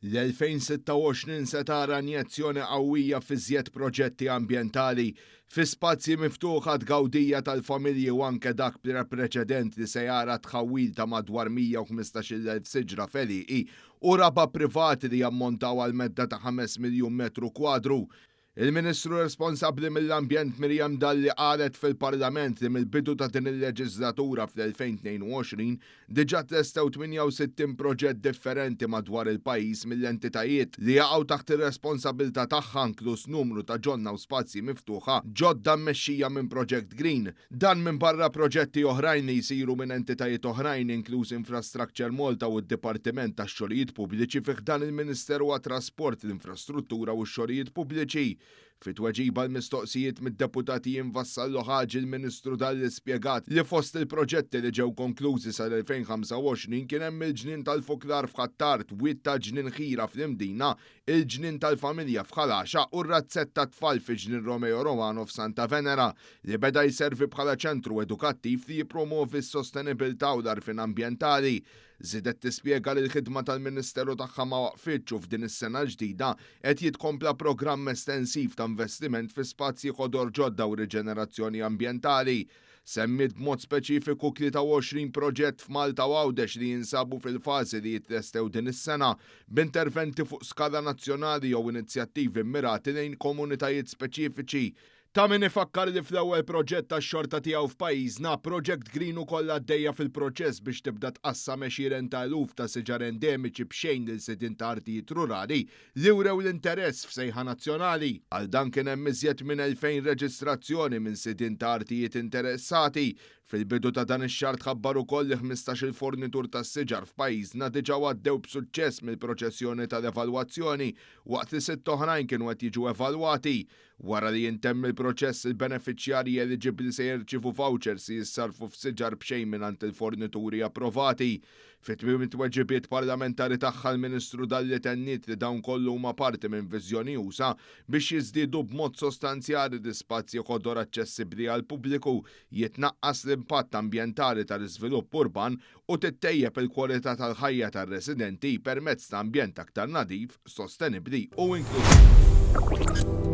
L-2026 se tara injezzjoni qawwija f'iżjed proġetti ambjentali, fi spazji miftuħa għat-tgawdija tal-familji u anke dak bla preċedent li se jara tħawwil ta' madwar 115,000 siġra f'għelieqi u raba' privati li jammontaw għal medda ta' 5 miljun metru kwadru. Il-Ministru responsabbli mill-Ambjent Miriam Dalli qalet fil-Parlament li mill-bidu ta' din il-leġiżlatura fl-2022 diġà tlestew 68 proġett differenti madwar il-pajjiż mill-entitajiet li jaqgħu taħt ir-responsabilità tagħha inkluż numru ta' ġonna u spazji miftuħa ġodda mmexxija minn Project Green. Dan minbarra proġetti oħrajn li jsiru minn entitajiet oħrajn inkluż Infrastructure Malta u d-Dipartiment tax-Xogħlijiet Pubbliċi fi ħdan il-Ministeru għat-Trasport, l-Infrastruttura u x-Xogħlijiet Pubbliċi. Fi tweġiba għal mistoqsijiet mid-Deputat Ian Vassallo Ħaġi l-Ministru Dalli spjegat li fost il-proġetti li ġew konklużi sal-2025 kien hemm il-Ġnien tal-Fuklar f'Ħ'Attard, Wied ta' Ġnien Ħira fl-Imdina, il-Ġnien tal-Familja f'Ħal Għaxaq u r-Razzett tat-Tfal fi Ġnien Romeo Romano f'Santa Venera li beda jservi bħala ċentru edukattiv li jippromovi s-sostenibilità u l-għarfien ambjentali. Żiedet tispjega li l-ħidma tal-Ministeru tagħha ma waqfitx u f'din is-sena l-ġdida qed jitkompla programm estensiv ta' investiment fi spazji ħodor ġodda u riġenerazzjoni ambjentali. Semmiet b'mod speċifiku 23 proġett f'Malta u Għawdex li jinsabu fil-fażi li jitlestew din is-sena, b'interventi fuq skala nazzjonali jew inizjattivi mmirati lejn komunitajiet speċifiċi. Ta' min ifakkar li fl-ewwel proġett tax-xorta tiegħu f'pajjiżna, Project Green ukoll għaddejja fil-proċess biex tibda tqassam għexieren ta' eluf ta' siġar endemiċi b'xejn lil sidien ta' artijiet rurali li wrew l-interess f'sejħa nazzjonali. Għal dan kien hemm iżjed minn 2,000 reġistrazzjoni minn sidien ta' artijiet interessati. Fil-bidu ta' dan ix-xahar tħabbar ukoll li 15-il fornitur tas-siġar f'pajjiżna diġà għaddew b'suċċess mill-proċessjoni tal-evalwazzjoni waqt li sitt oħrajn kienu qed jiġu evalwati. Wara li jintemm il-proċess, il-benefiċjarji eliġibbli se jirċievu vouchers li jissarrfu f'siġar b'xejn mingħand il-fornituri approvati. Fi tmiem it-tweġibiet parlamentari tagħha l-Ministru Dalli tenniet li dawn kollu huma parti minn viżjoni usa' biex jiżdiedu b'mod sostanzjali l-ispazji ħodor aċċessibbli għall-pubbliku, jitnaqqas l-impatt ambjentali tal-iżvilupp urban u tittejjeb il-kwalità tal-ħajja tar-residenti permezz ta' ambjent aktar nadif, sostenibbli u inklużiv.